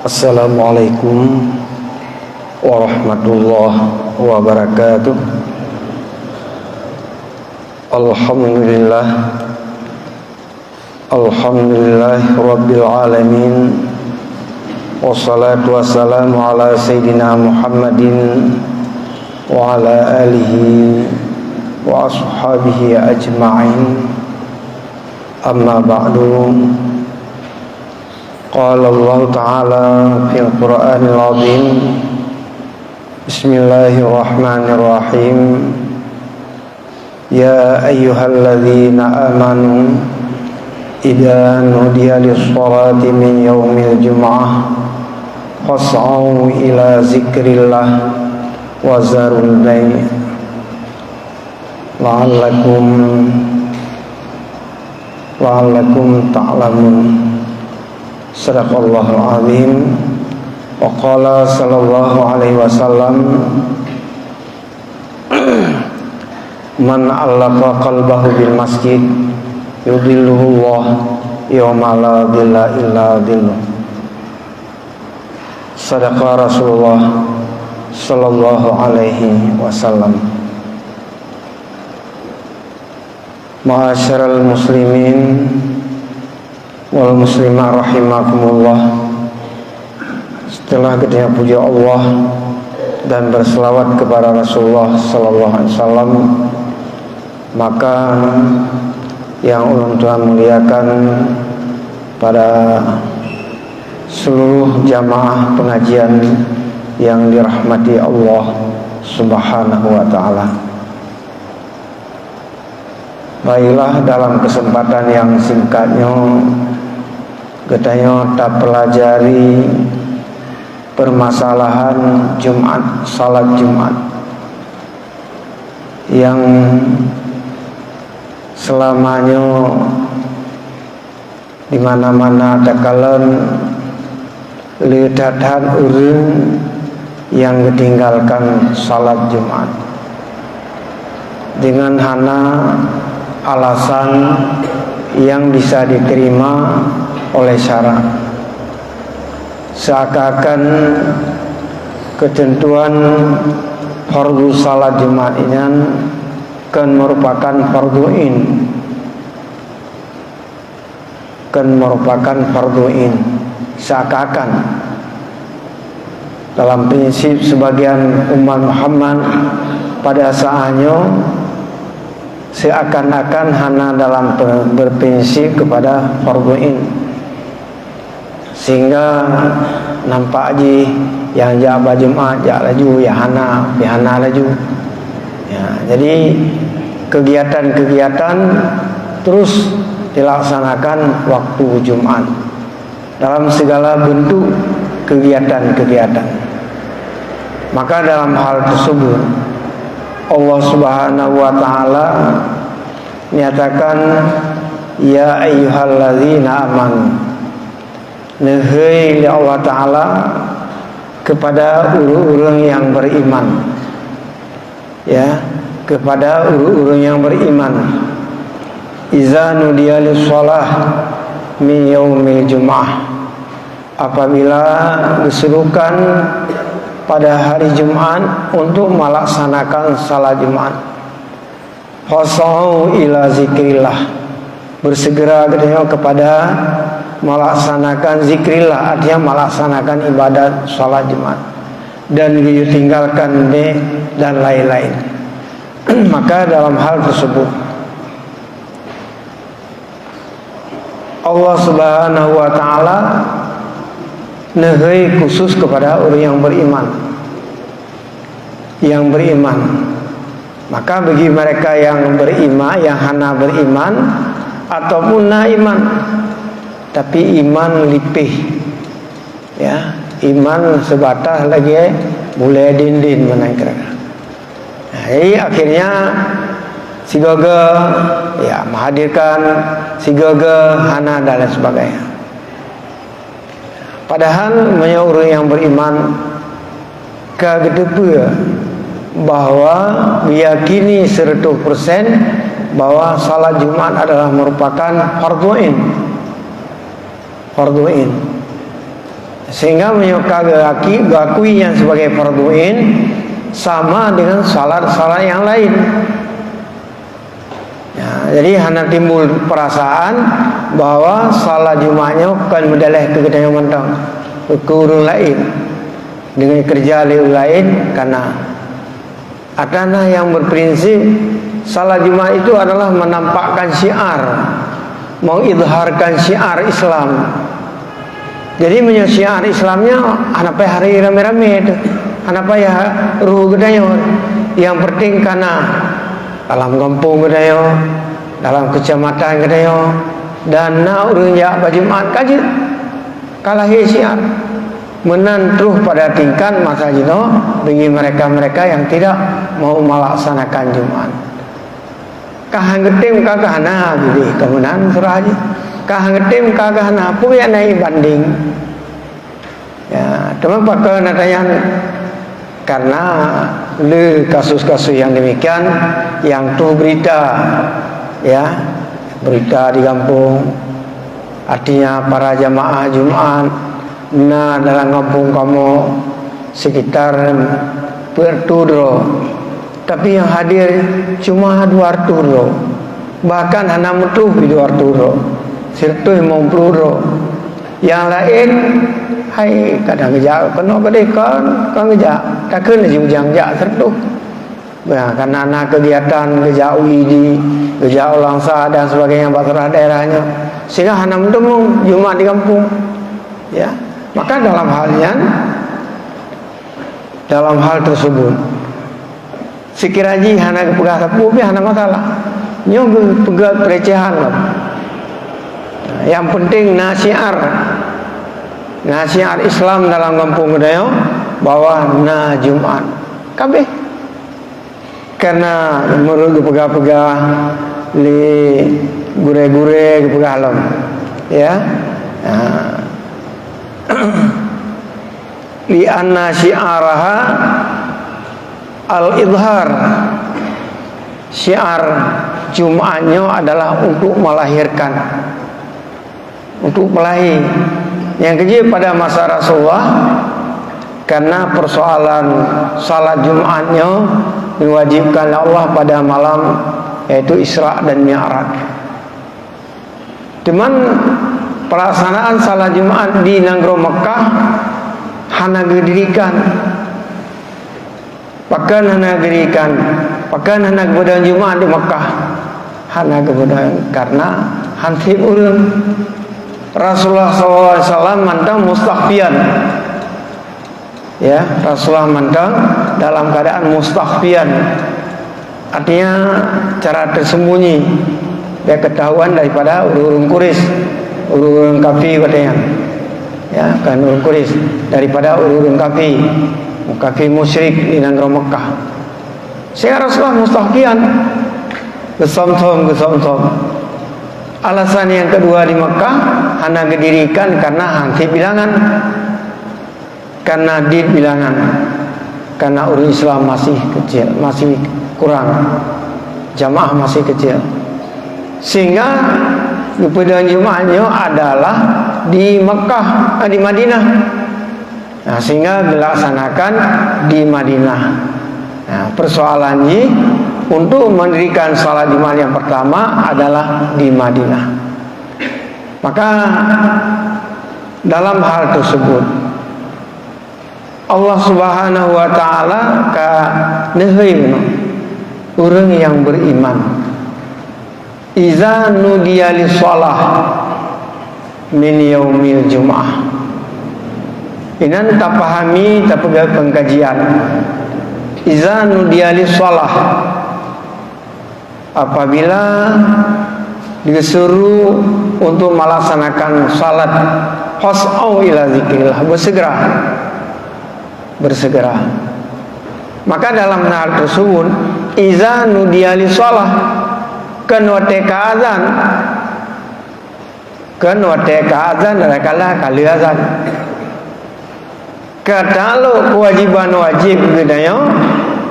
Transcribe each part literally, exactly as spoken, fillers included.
Assalamualaikum warahmatullahi wabarakatuh. Alhamdulillah. Alhamdulillah rabbil alamin. Wassalatu wassalamu ala sayyidina Muhammadin wa ala alihi wa ashabihi ajma'in. Amma ba'du. Qala Allah Ta'ala fil Qur'anil Azim. Bismillahirrahmanirrahim. Ya ayyuhalladzina amanu, idza nudiya lis-sholati min yaumil jumu'ah, fas'au ila dzikrillah wa dzarul bai', la'allakum, la'allakum ta'lamun. Shadaqallahul azim. Wa qala sallallahu alaihi wasallam, "Man allaqa qalbahu bil masjid, yudhilluhullah yauma la dhilla illa dhilluh." Sadaqa Rasulullah sallallahu alaihi wasallam. Ma'asyiral muslimin wal muslimat rahimakumullah. Setelah geutanyoe puji Allah dan berselawat kepada Rasulullah sallallahu alaihi wasallam, maka yang ulôn tuan muliakan pada seluruh jamaah pengajian yang dirahmati Allah Subhanahu wa Ta'ala. Baiklah, dalam kesempatan yang singkat nyoe, geutanyoe tapelajari permasalahan Jumat, salat Jumat, yang selama nyoe di mana-mana takalon le that-that ureuëng nyang geutinggalkan salat Jumat dengan hana alasan nyang bisa diterima oleh syara. Seakan-akan keuteuntuan fardu salat Jumat nyan kon meurupakan fardu ain. Kon meurupakan fardu ain, seakan-akan. Dalam prinsip sebagian umat Muhammad pada saat nyoe, seakan-akan hana dalam pe-, berprinsip kepada fardu ain. Sehingga nampak jih nyang jak bak Jumat jak laju, nyang hana pi hana laju. Ya, jadi kegiatan-kegiatan terus dilaksanakan waktu Jumat dalam segala bentuk kegiatan-kegiatan. Maka dalam hal tersebut, Allah Subhanahu wa Ta'ala nyatakan, "Ya ayyuhallazina amanu." Neuhôi lé Allah Ta'ala kepada ureuëng-ureuëng nyang beriman. Ya, kepada ureuëng-ureuëng nyang beriman. "Iza nudiya lis-shalah min yaumil jum'ah." Apabila geuserukan pada hari Jumat untuk melaksanakan salat Jumat, "Fas'au ila zikrillah." Bersegera geutanyoe kepada melaksanakan zikrillah, artinya melaksanakan ibadat salat Jumat, dan geuyue tinggalkan bée dan lain-lain. Maka dalam hal tersebut, Allah Subhanahu wa Ta'ala Neuhôi khusus kepada orang yang beriman. Yang beriman. Maka bagi mereka yang beriman, yang hana beriman, ataupun na iman, tapi iman lipih, ya, iman sebatas lagée bulée dindin meunan kira. Jadi akhirnya sigoe-goe, ya, menghadirkan, sigoe-goe hana dan lain sebagainya. Padahal meunyoe ureuëng nyang beriman ka geuteupeue bahwa meyakini seratus persen bahwa salat Jumat adalah merupakan fardhu ain. Fardhu ain. Sehingga meunyoe ka geuyaki-, geuyakui nyan sebagai fardhu ain, sama dengan salat-salat yang lain. Ya, jadi hana timbul perasaan bahwa salat Jumat nyoe kon meudaleh keu geutanyoe mantong, keu ureuëng laén, deungon keureuja lé ureuëng laén, kana. Atana yang berprinsip, salat Jumat itu adalah menampakkan syiar, mengizharkan syiar Islam. Jadi meunyoe syiar Islam nyoe hana payah hari ramé-ramé teuh, hana payah ruh geutanyoe. Yang penting kana dalam gampông geutanyoe, dalam keucamatan geutanyoe, dan na ureuëng jak bak Jumat ka jeuet, ka lahé syiar. Meunan troh pada tingkat masa jinoe bagi mereka-mereka yang tidak mau melaksanakan Jumat. Ka han geutem ka keuhana bideh ka meunan surah jih. Ka han geutem ka keuhana, peue nyang na banding. Ya, teuma pakon ata nyan? Karena le kasus-kasus yang demikian yang tuh berita, ya, berita di gampông. Artinya para jamaah Jumat na dalam gampông kamoe sekitar peuet reutôh droe, tapi nyang hadir cuma dua reutôh droe, bahkan hana meutroh dua reutôh droe, sireutôh limong ploh droe. Nyang laén hai kadang geujak keunoe keudeh kon, kon geujak, takheun laju nyang jak sireutôh. Ya, karena na kegiatan geujak U I D, geujak ulang sa dan sebagainya bak seurah daerah nyoe, sehingga hana meuteumong Jumat di gampông. Ya, maka dalam hal nyan, dalam hal tersebut, sekira jih hana geupeugah sapeue pih hana masalah. Nyoe geupeugah pelecehan lom. Yang penting na syiar, na syiar Islam dalam gampông geutanyoe bahwa na Jumat. Kabeh. Karena meunurot geupeugah-peugah lé gurée-gurée geupeugah lom, ya. Ha. Li anna syi'araha al-izhar. Syiar Jumat nyoe adalah untuk melahirkan, untuk melahé. Nyang keujeuet pada masa Rasulullah, karena persoalan salat Jumat nyoe diwajibkan oleh Allah pada malam, yaitu Isra dan Mi'raj. Cuman pelaksanaan salat Jumat di nanggroe Mekah hana geudirikan. Pakon hana geudirikan? Pakon hana geupeudong Jumat di Mekah? Hana geupeudong karena hansip ureuëng. Rasulullah sallallahu alaihi wasallam mantong mustakhfiyan. Ya, Rasulullah mantong dalam keadaan mustakhfiyan. Artinya cara tersembunyi, biar ketahuan daripada ureuëng-ureuëng Quraisy, ureuëng-ureuëng kafir katanya. Ya, kan ureuëng Quraisy, daripada ureuëng-ureuëng kafir, kafir musyrik di nanggroe Mekah. Sehingga Rasulullah mustakhfiyan, geusöm-söm, geusöm-söm. Alasan yang kedua di Mekah hana geudirikan karena hansip bilangan. Karena dit bilangan, karena ureuëng Islam masih kecil, masih kurang, jamaah masih kecil. Sehingga geupeudong Jumat nyoe adalah di Mekah, eh, di Madinah. Nah, sehingga dilaksanakan di Madinah. Nah, persoalan jih untuk mendirikan salat Jumat yang pertama adalah di Madinah. Maka dalam hal tersebut, Allah Subhanahu wa Ta'ala ka neuhôi ureuëng nyang beriman. "Iza nudiya lis-shalah min yaumil jum'ah." Inan tapahami, tapeugah pengkajian. Iza nudiya lis shalah, apabila disuruh untuk melaksanakan salat, fas'au ila zikrillah, bersegera. Bersegera. Maka dalam hal tersebut, iza nudiya lis shalah, kan watée ka azan, kan watée ka azan, adalah ka lheueh azan. Ka taklok kewajiban wajib geutanyoe,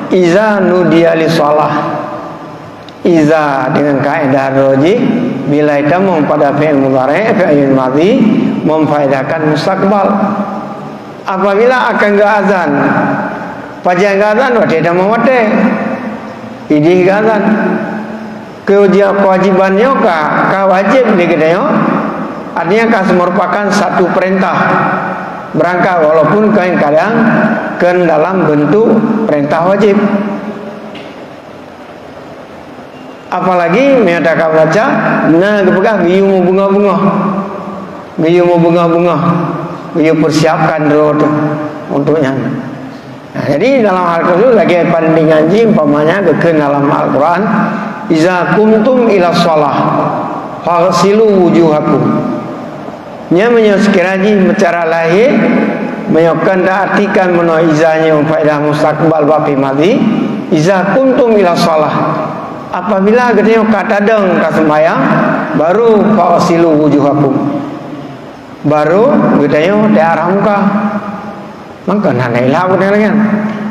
iza nudiya lis shalah. Iza dengan kaedah droe jih, bila itamong pada fi'il mudhari', fi'il madhi, memfaedahkan mustaqbal. Apabila akan geuazan, pajan geuazan, watée tamong watée, idéh geuazan. Keuja-, kewajiban nyoe ka, ka wajéb lé geutanyoe, artinya ka merupakan satu perintah berangkat, walaupun kadang-kadang kan dalam bentuk perintah wajib. Apalagi meunyoe ka baca, na geupeugah geuyue meubungoh-bungoh. Geuyue meubungoh-bungoh. Geuyue persiapkan droe teuh untuk nyan. Nah, jadi dalam hal tersebut lagée bandingan jih, umpamanya geukheun dalam Al-Quran, "Iza kumtum ila shalah, faghsilu wujuhakum." Nyan meunyoe seukira jih meucara lahé, meunyoe kon taartikan meunoe iza nyoe faedah mustaqbal bak fi'il madhi, iza kumtum ila shalah. Apabila geutanyoe ka tadong ka seumayang, baru faghsilu wujuhakum. Baru geutanyoe teuarah muka. Maka hana ilak geutanyoe lagée nyan.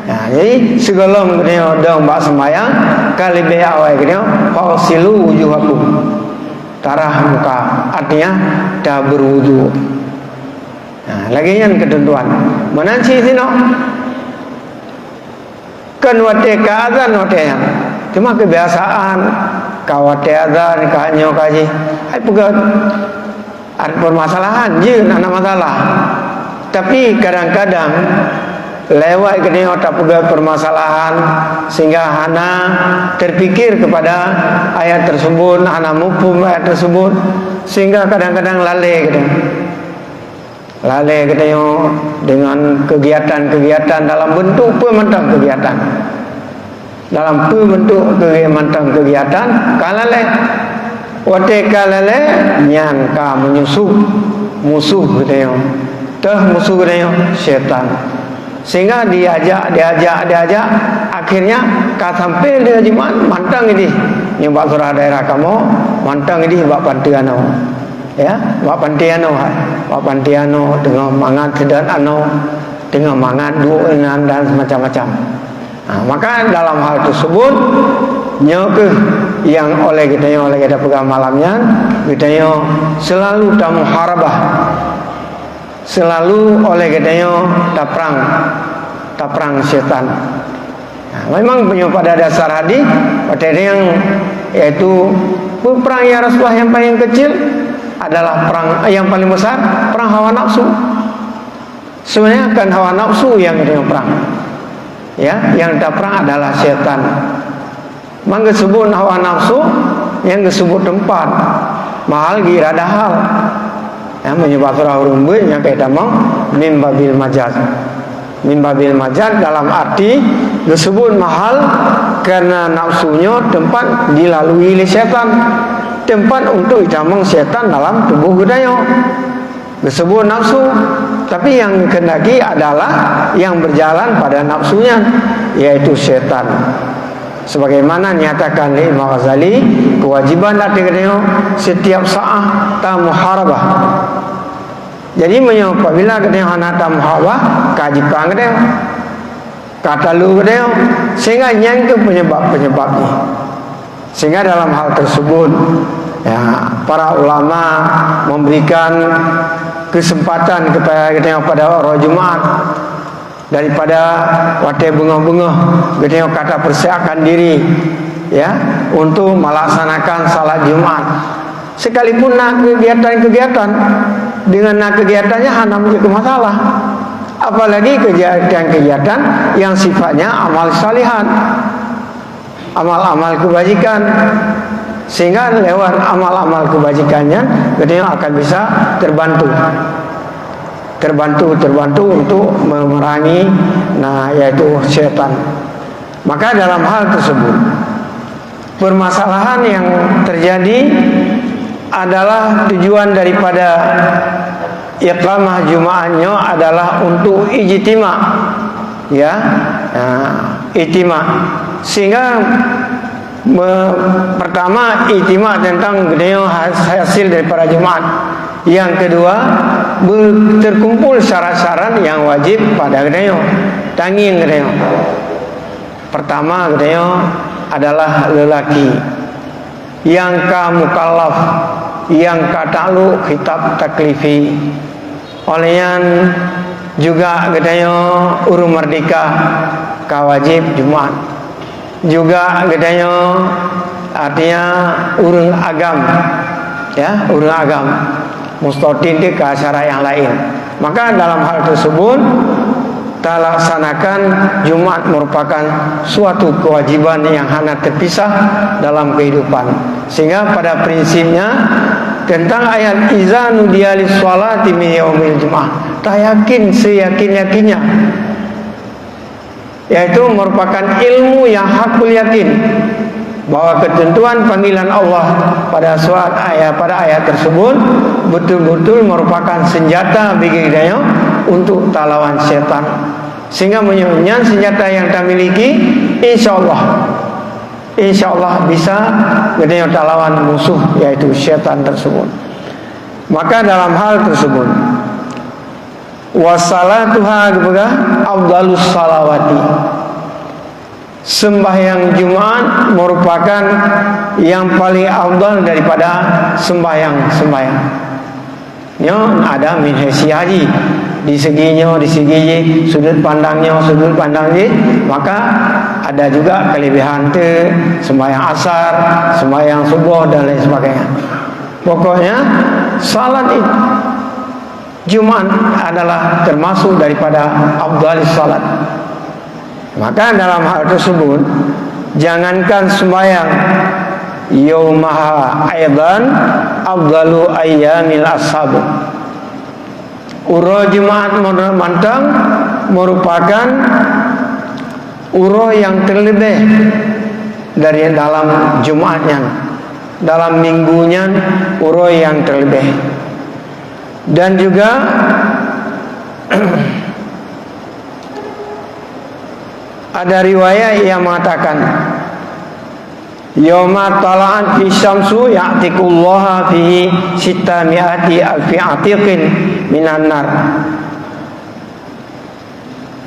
Nah, jadi sigohlom geutanyoe dong bak seumayang, ka leubeh awai geutanyoe, "Faghsilu wujuhakum." Tarah muka, artinya taberwudu. Nah, lagée nyan keuteuntuan. Meunan cit sinoe. Kan watée ka azan watée nyan. Cuma keubiasaan, ka watée azan, ka nyoe ka jih. Hai peugah, ada permasalahan, jeuet hana masalah. Tapi kadang-kadang lewat geutanyoe tapeugah permasalahan sehingga hana terpikir kepada ayat tersebut, hana muphom ayat tersebut, sehingga kadang-kadang lalée geutanyoe. Lalée geutanyoe deungon keugiatan-keugiatan dalam beuntuk peue mantong keugiatan. Dalam peue beuntuk keugiatan mantong keugiatan, ka lalée. Watée ka lalée, nyan ka meunyoe musoh geutanyoe. Teuh musoh geutanyoe, syaitan. Sehingga diajak, diajak, diajak, akhirnya ka sampai lheueh Jumat mantong idéh. Nyoe bak surah daerah kamoe, mantong idéh bak panteue anoe. Ya, bak panteue anoe hai. Bak panteue anoe teungoh mangat sidon anoe, teungoh mangat duek inan dan semacam-macam. Ha, maka dalam hal tersebut, nyoe keuh nyang oleh geutanyoe, oleh geutanyoe peugah malam nyan, geutanyoe selalu tamuharabah. Selalu oleh geutanyoe taprang, taprang syaitan. Nah, memang meunyoe pada dasar hadis, watée nyang, yaitu, peue prang ya Rasulullah yang paling kecil adalah perang, yang paling besar perang hawa nafsu. Sebenarnya kan hawa nafsu yang geutanyoe prang. Ya, yang taprang adalah syaitan. Mang geuseubuet hawa nafsu, nyang geuseubuet teumpat, mahal geuirada hal. Ya, meunyoe bak surah ureuëng beuet nyang ka tamong mim babil majaz. Mim babil majaz dalam arti geuseubuet mahal karena nafsu nyoe teumpat dilalui lé syaitan. Teumpat untuk itamong syaitan dalam tuboh geutanyoe. Geuseubuet nafsu, tapi yang kehendaki adalah yang berjalan pada nafsu nyan, yaitu syaitan. Sebagaimana nyatakan lé Imam Ghazali, kewajiban ateueh geutanyoe setiap saat tamuharabah. Jadi meunyoe apabila geutanyoe hana tamuharabah, ka jiprang geutanyoe. Ka talu geutanyoe, sehingga nyan keuh penyebab-penyebab nyoe. Sehingga dalam hal tersebut, ya, para ulama memberikan kesempatan kepada geutanyoe pada uroe Jumaat daripada watée beungoh-beungoh geutanyoe ka tapersiapkan diri, ya, untuk melaksanakan salat Jumaat. Sekalipun na kegiatan-kegiatan, dengan na kegiatannya hana menjadi masalah. Apalagi kegiatan-kegiatan yang sifatnya amal salihat, amal-amal kebajikan, sehingga lewat amal-amal kebajikannya, geutanyoe akan bisa terbantu. terbantu, terbantu untuk memerangi, nah, yaitu syaitan. Maka dalam hal tersebut, permasalahan yang terjadi adalah tujuan daripada iqamah Jumaat nyoe adalah untuk ijtima, ya. Nah, ijtima. Sehingga me-, pertama, ijtima tentang geutanyoe has-, hasil daripada Jumaat. Yang kedua, be-, terkumpul syarat-syarat yang wajib pada geutanyoe, tangieng geutanyoe. Pertama, geutanyoe adalah lelaki nyang ka mukallaf, nyang ka takluk khitab taklifi. Óh lheueh nyan juga geutanyoe ureuëng merdeka ka wajéb Jumat. Juga geutanyoe, artinya, ureuëng agam, ya, ureuëng agam. Mustatin itu ke acara yang lain. Maka dalam hal tersebut, talaksanakan Jumat merupakan suatu kewajiban yang hana terpisah dalam kehidupan. Sehingga pada prinsipnya, tentang ayat "Iza nudiya lis-sholati min yaumil jum'ah", tayakin seyakin-yakinnya, yaitu merupakan ilmu yang hakul yakin bahwa ketentuan panggilan Allah pada suat ayat, pada ayat tersebut betul-betul merupakan senjata bagi geutanyoe untuk talawan syaitan. Sehingga meunyoe nyan senjata yang tamiliki, insya Allah, insya Allah bisa geutanyoe talawan musuh, yaitu syaitan tersebut. Maka dalam hal tersebut, "Wa salatuha," geupeugah, "afdalus salawati." Sembahyang Jumat merupakan yang paling afdal daripada sembahyang-sembahyang. Nyoe ada min haitsu haji. Di segi nyoe, di segi jih, sudut pandang nyoe, sudut pandang jih, maka ada juga kelebihan tu, sembahyang asar, sembahyang subuh dan lain sebagainya. Pokoknya, salat itu Jumat adalah termasuk daripada afdalis salat. Maka dalam hal tersebut, jangankan sembahyang, yaumaha aidan afdalu ayyamil ashab. Uroe Jumat mantong merupakan uroe yang terlebih dari dalam Jumat nyan, dalam minggu nyan uroe yang terlebih. Dan juga ada riwayat yang mengatakan, "Yauma tala'at fi syamsu ya'tiqullaha fihi sitta mi'ati alfi atiqin minan nar."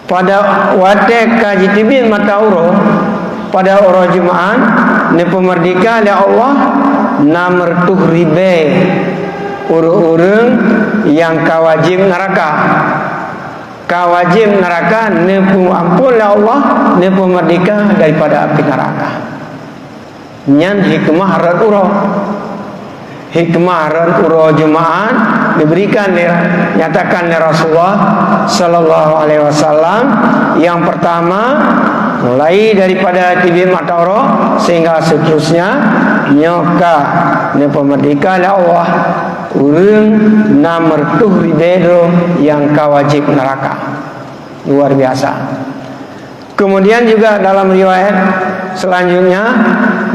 Pada watée ka jiteubiet mata uroe, pada uroe Jumat, neupeumeurdeka lé Allah nam reutôh ribée ureuëng-ureuëng nyang ka wajéb neuraka. Ka wajéb neuraka neupeuamphon lé Allah, neupeumeurdeka daripada api neuraka. Nyan hikmah rot uroe. Hikmah rot uroe Jumat diberikan lé, nyatakan lé Rasulullah sallallahu alaihi wasallam. Yang pertama, mulai daripada teubiet mata uroe sehingga seterusnya, nyoe ka neupeumeurdeka lé Allah ureuëng nam reutôh ribée droe nyang ka wajéb neuraka. Luar biasa. Kemudian juga dalam riwayat selanjutnya,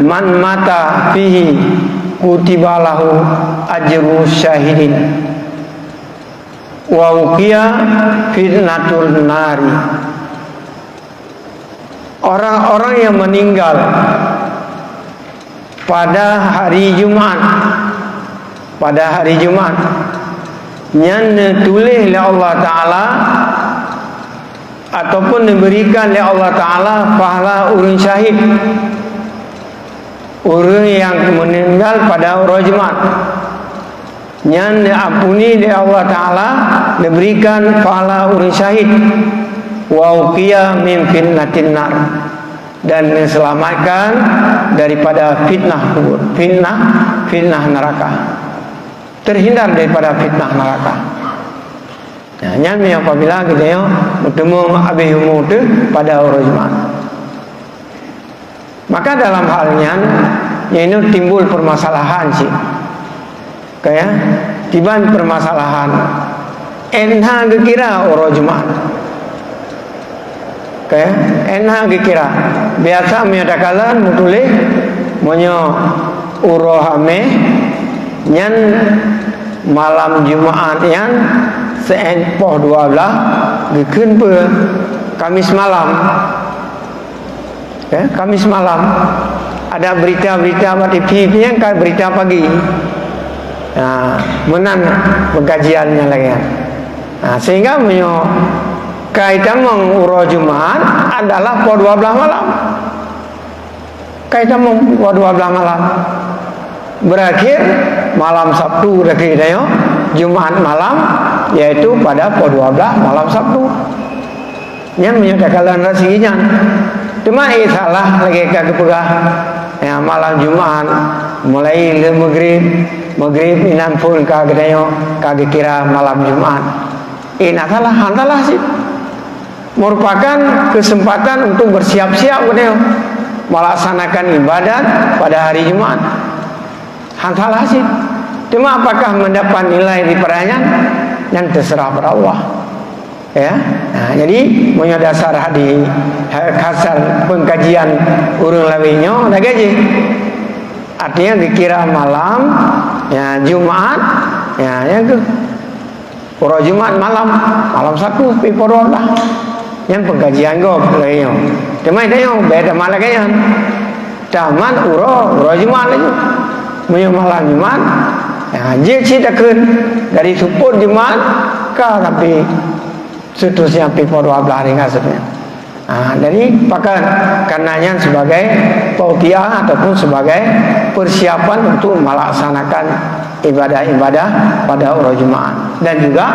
"Man mata fihi kutiba lahu ajru syahidin wa wuqiya fitnatul nari." Orang-orang yang meninggal pada hari Jumat, pada hari Jumat, nyan neutuléh lé Allah Taala ataupun diberikan lé Allah Taala pahala ureuëng syahid, ureuëng nyang meninggal pada uroe Jumat. Nyan diampuni lé Allah Taala, diberikan pahala ureuëng syahid, wa uqiya min fitnatin nar, dan diselamatkan daripada fitnah kubur, fitnah, fitnah neraka. Terhindar daripada fitnah neraka. Nah, nyan apabila geutanyoe meuteumé habéh umu teuh pada uroe Jumat. Maka dalam hal nyan, nyan timbul permasalahan cit. Kaya, kiban permasalahan. Ét na geukira uroe Jumat. Oke, ét na geukira. Biasa meunyoe takalon meutuléh, meunyoe uroe Hameh nyan malam Jumat nyan seuét poh dua blaih geukheun peue? Kamis malam. Ya, Kamis malam. Ada berita-berita bak T V nyan ka berita pagi. Ha, meunan pengkajian nyang lagée nyan. Ha, sehingga meunyoe kai tamong uroe Jumat adalah poh dua blaih malam. Kai tamong poh dua blaih malam. Berakhir malam Sabtu lagi dah, ya. Jumat malam, yaitu pada poh dua blaih malam Sabtu. Nyan meunyoe takalon rot sigi nyan. Teuma, eh, salah lagée ka geupeugah, ya, malam Jumat mulai lé Maghrib, Maghrib inan phon ka geutanyoe ka geukira malam Jumat. Eh, na salah, han salah cit. Merupakan kesempatan untuk bersiap-siap geutanyoe melaksanakan ibadat pada hari Jumat. Han salah cit. Teuma apakah mendapat nilai di peranyan? Nyan terserah pada Allah. Ya. Nah, jadi meunyoe dasar hadis, ha-, kasar pengkajian ureuëng lawét nyoe lagée jih. Artinya dikira malam, ya, Jumat, ya, ya ke. Uroe Jumat malam, malam Sabtu pi poh dua blaih. Nyan pengkajian gob lagée nyoe. Teuma tanyoe beda malam lagée nyan. Tamat uroe, uroe Jumat laju. Meunyoe malam Jumat, ya, jeuet cit takheun dari seupôt Jumat ka sampai seterusnya pi poh dua blaih ringka seterusnya. Ha, jadi pakon karena nyan sebagai tausiah ataupun sebagai persiapan untuk melaksanakan ibadah-ibadah pada uroe Jumat dan juga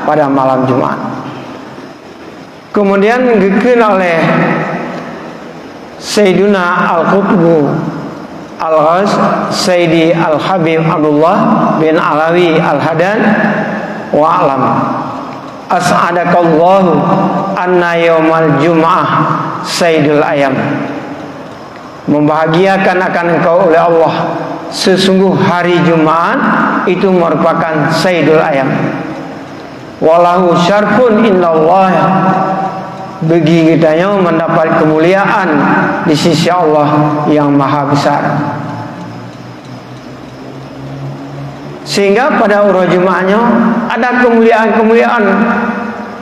pada malam Jumat. Kemudian geukheun oleh Sayyiduna Al-Qutbu Al-Ghaus Sayyidi Al-Habib Abdullah bin Alawi Al-Haddad, wa'lam, as'adakallahu anna yaumal jum'ah sayyidul ayyam. Membahagiakan akan engkau oleh Allah, sesungguh hari Jumat itu merupakan sayyidul ayyam. Walahu syarfun indallah, bagi geutanyoe mendapat kemuliaan di sisi Allah yang Maha Besar. Sehingga pada uroe Jumat nyoe ada kemuliaan-kemuliaan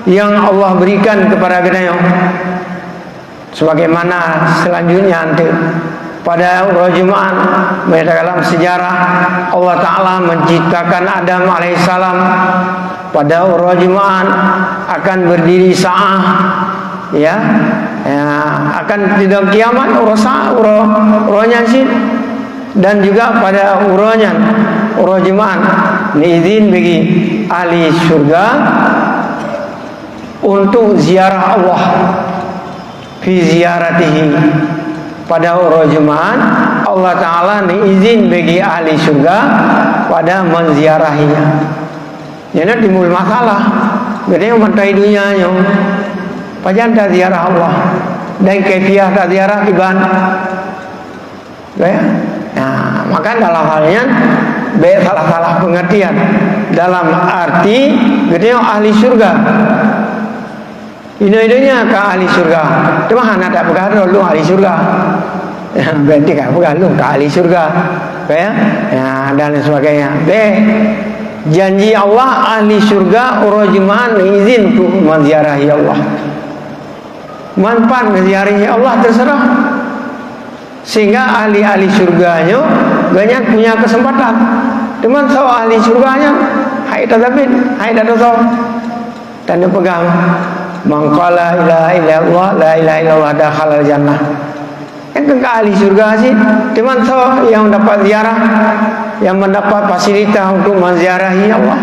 yang Allah berikan kepada geutanyoe. Sebagaimana selanjutnya nanti pada uroe Jumat, mereka dalam sejarah Allah Ta'ala menciptakan Adam alaihissalam pada uroe Jumat akan berdiri saah, ya, ya, akan sidang kiamat uroe sa-, uroe, uroe nyan cit. Dan juga pada uroe nyan, uroe Jumat, neizin bagi ahli syurga untuk ziarah Allah. Fi ziyaratihi. Pada uroe Jumat, Allah Ta'ala neizin bagi ahli syurga pada menziarahinya. Nyan timbul masalah. Geutanyoe mantong dunia nyoe, pajan taziarah Allah dan kaifiah taziarah kiban. Ya. Nah, maka dalam hal nyan, bék salah-salah pengertian. Dalam arti, geutanyoe ahli syurga. Inoe-inoe nyan ka ahli syurga. Teuma hana tapeugah droe lôn ahli syurga. Berarti ka peugah lôn ka ahli syurga. Ya? Ya, dan lain sebagainya. Bék. Janji Allah, ahli syurga uroe Jumat izin untuk menziarahi Allah. Manfaat menziarahi Allah terserah. Sehingga ahli-ahli syurga nyoe gobnyan punya kesempatan. Teuma soe ahli syurga nyan? Hai tazamin, hai tadosa. Tanda peugah, "Man qala la ilaha illallah, la ilaha illallah dakhalal jannah." Nyan keuh ka ahli syurga cit. Teuma soe nyang dapat ziarah, nyang mendapat fasilitas untuk menziarahi Allah?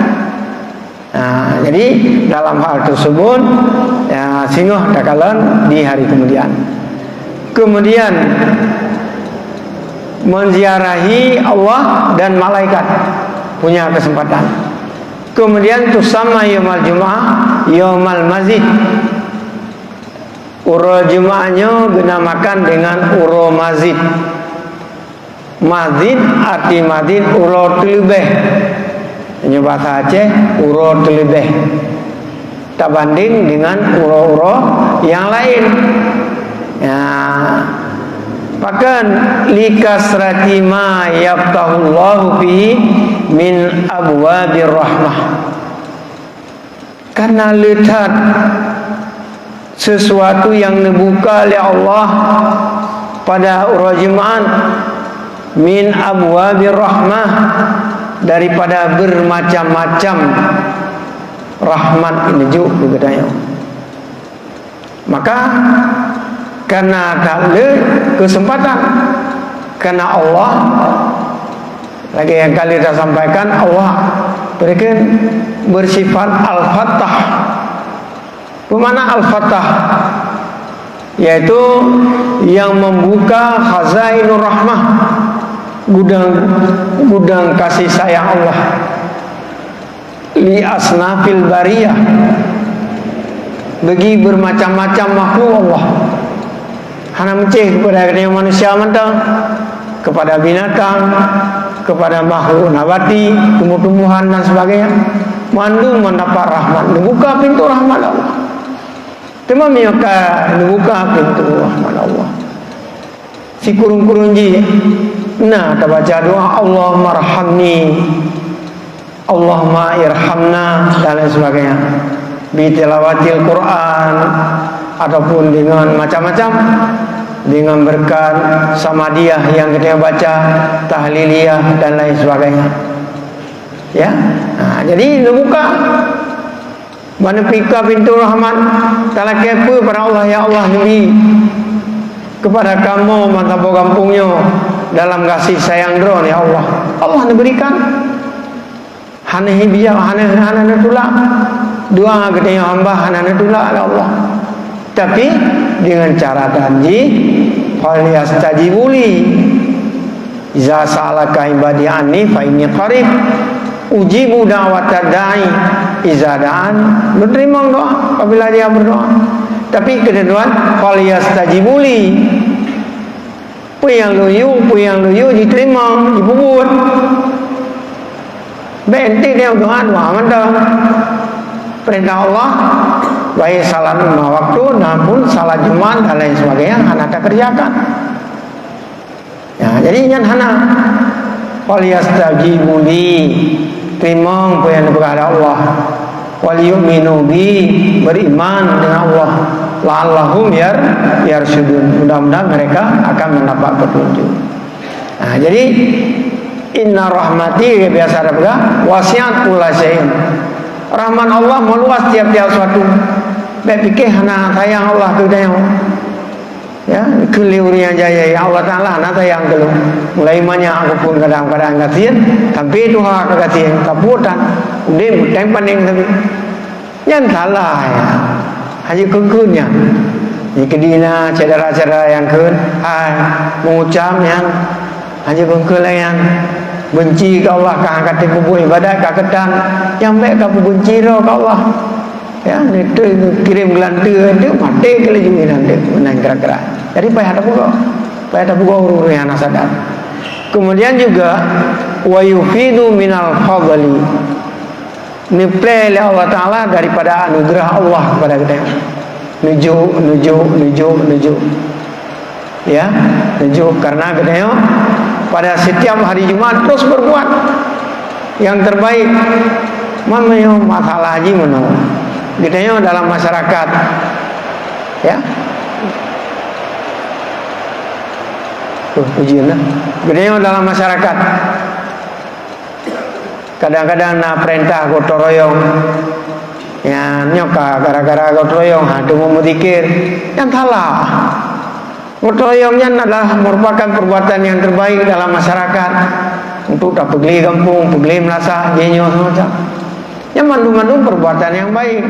Nah, jadi dalam hal tersebut, ya, singoh takalon di hari kemudian. Kemudian, menziarahi Allah dan malaikat punya kesempatan. Kemudian, tusamma yaumal jum'ah yaumal mazid. Uroe Jumat nyoe geunamakan dengan uroe mazid. Mazid, arti mazid, uroe teuleubeh. Nyoe bahasa Aceh, uroe teuleubeh. tabanding dengan uroe-uroe nyang laén. Ya. Pakon? Likasrati ma yaftahullahu fihi min abwabir rahmah. Karena le that sesuatu nyang neubuka lé Allah pada uroe Jumat, min abwabir rahmah, daripada bermacam-macam rahmat nyang jijok keu geutanyoe. Maka, karena that le keuseumpatan, karena Allah, lagèe nyang ka lheueh tasampaikan, Allah beureukan beusifat Al-Fattah. Peue makna Al-Fattah? Yaitu yang membuka khazainur rahmah, gudang, gudang kasih sayang Allah, li asnafil bariyah, bagi bermacam-macam makhluk Allah. Hana meucéh kepada manusia mantong, kepada binatang, kepada makhluk nabati, tumbuh-tumbuhan dan sebagainya. Mandum mendapat rahmat, dibuka pintu rahmat Allah. Teuma meunyoe ka dibuka pintu rahmat Allah, sikureueng-kureueng jih na tabaca doa, "Allahummarhamni, Allahumma irhamna," dan lain sebagainya. Bi tilawatil Quran ataupun dengan macam-macam, dengan berkat samadiyah nyang kita baca, tahliliyah dan lain sebagainya. Ya. Ha, jadi neubuka. Ban neubuka pintu rahmat, talakèe peue para Allah, "Ya Allah, neubi kepada kamoe mata boh gampông nyoe dalam kasih sayang Droe, ya Allah." Allah neuberikan. Hana hibiya, hana, hana neutulak. Doa geutanyoe hamba hana neutulak lé Allah. Tapi dengan catatan jih, "Falyastajibu li." "Iza sa'alaka ibadi anni fa inni qarib, ujibu da'watad da'i iza da'an." Lôn teurimong doa apabila dia berdoa. Tapi ketentuan, "Falyastajibu li." Peue nyang lôn yue, peue nyang lôn yue jiteurimong, jipeubuet. Bèk enteuk dia doa, doa mantong. Peurintah Allah, baik salat lima waktu, namun salat Jumat dan lain sebagainya hana takeureujakan. Ya, jadi nyan hana. "Falyastajibu li," teurimong peue nyang neupeugah lé Allah. "Wal yu'minu bi," beriman dengan Allah. "La'allahum yar-, yarsyudun," mudah-mudahan mereka akan mendapat petunjuk. Nah, jadi, "Inna rahmati," biasa ada peugah, "wasi'at kulla syai'in." Rahmat Allah meluas tiap-tiap suatu. Bèk pikir hana sayang Allah keu geutanyoe. Ya, keu lé ureueng nyang jaya, ya Allah Taala, hana sayang keu lôn. Mulai manyang aku pun kadang-kadang gasien, sampai tuha ka gasien, ka buet tan. Udép, teng panéng sabe. Nyan salah, ya. Hana jikheun-kheun nyan. Jikeudina syedara-syedara nyang kheun, hai, mengucap nyan, hana jikheun-kheun lagèe nyan. Benci keu Allah, ka, ka teupeubuet ibadat, ka keutan, nyang bèk ka peubenci droe keu Allah. Ya, neuteuh kirém geulanteue, neuteuh maté keu laju inan teuk, meunan kira-kira. Jadi payah tapeugoe. Payah tapeugoe ureueng-ureueng nyang hana sadar. Kemudian juga, "Wa yufidu minal fadli." Neuplè lé Allah Taala daripada anugeurah Allah kepada geutanyoe. Neujok, neujok, neujok, neujok. Ya, neujok karena geutanyoe pada setiap hari Jumat terus berbuat yang terbaik. Man meunyoe masalah jih meunoe, geutanyoe dalam masyarakat, ya. Tuh, ujian lah. Geutanyoe dalam masyarakat. Kadang-kadang na peurintah gotong royong. Ya, nyoe ka gara-gara gotong royong, ha, teuma meuzikir. Nyan salah. Gotong royong nyan adalah merupakan perbuatan yang terbaik dalam masyarakat. Untuk tapeugleh gampông, peugleh meulasah, jih nyoe semacam. Nyan mandum-mandum perbuatan yang baik.